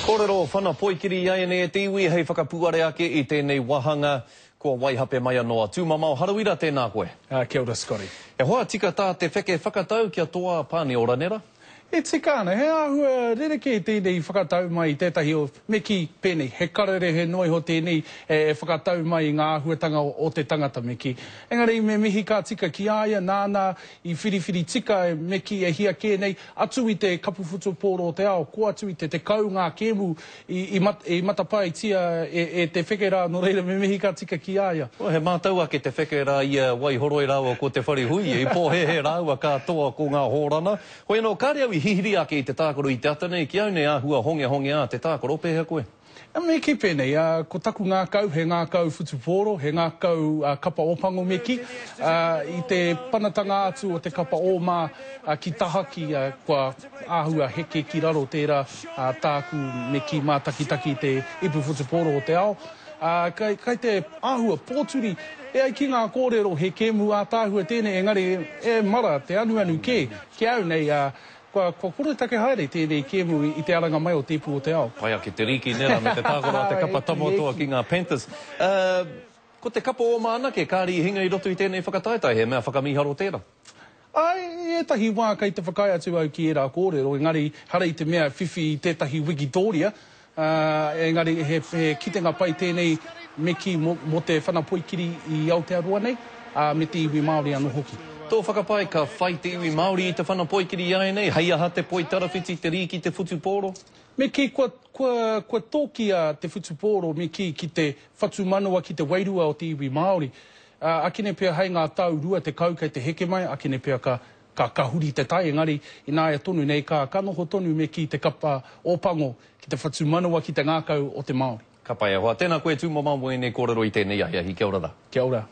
Kōrero whana poikiri iaianei e te iwi hei whakapuare ake i tēnei wāhanga kua waihape mai anō a Tūmamao Harawira tēnā koe. Kia ora Scotty. E hoa tika tā te wheke whakatau kia toa Pāniora nera? E tika ana, he āhua rerekē tēnei whakatau mai i tētahi o, me kī, pēnei, he kararehe noa iho tēnei e whakatau mai i ngā āhuatanga o te tangata, me kī. Engari me mihi ka tika ki a ia, nāna i whiriwhiri tika, me kī, e hia kē nei, atu i te Kapu Whutupōro o te Ao, kō atu i te 10 ngā kēmu i, i matapaetia e, e te wheke rā, nō reira me mihi ka tika ki a ia. He mātau ake te wheke rā i a Waihoroi rāua ko Te Wharehuia, i pōhēhē rāua ka toa ko ngā Hōrana. Hoi anō, kāre au i hihiri ake i te tākaro i te ata nei, ki au nei āhua hongehongeā te tākaro, pēhea koe? Me kī pēnei, ko taku ngākau he ngākau whutupōro, he ngākau kapa Ōpango me kī, i te panatanga atu o te kapa Ōma ki tahaki, kua āhua heke ki raro tērā tāku me kī mātakitaki i te ipu whutupōro o te ao. Kai te āhua pōturi, e ai ki ngā kōrero he kēmu ātaahua tēnei engari e mara te anuanu kē ki au nei, Kua, kua koretake haere tēnei kēmu i te aranga mai o Te Ipu o te Ao. Pai ake te rīki nera me te tākaro a te kapa Tamatoa ki ngā Panthers. Uh, ko te kapa oma anake kāre i hinga i roto i tēnei whakataetae, he mea whakamīharo tērā. Āe, i ētahi wā kei te whakaae atu au ki ērā kōrero, engari hara i te mea whiwhi i tētahi wikitōria, ā, engari he, he kitenga pai tēnei me kī mō, mō te whana poikiri i Aotearoa nei, ā, me te iwi Māori anō hoki. Tō whakapae ka whai te iwi Māori i te whana poikiri iāianei, hei aha te poitarawhiti, te rīki, te whutupōro? Me kī, kua, kua, kua tōkia te whutupōro me kī ki te whatumanawa, ki te wairua o te iwi Māori. Ā, akene pea hei ngā tau 20 kei te heke mai, akene pea ka, Ka, ka huri te tai, engari, ināia tonu nei, ka, ka noho tonu me kī te kapa Ōpango ki te whatumanawa, ki te ngākau o te Māori. Ka pai e hoa. Tēnā koe Tūmamao mō ēnei kōrero i tēnei ahiahi. Kia ora rā. Kia ora.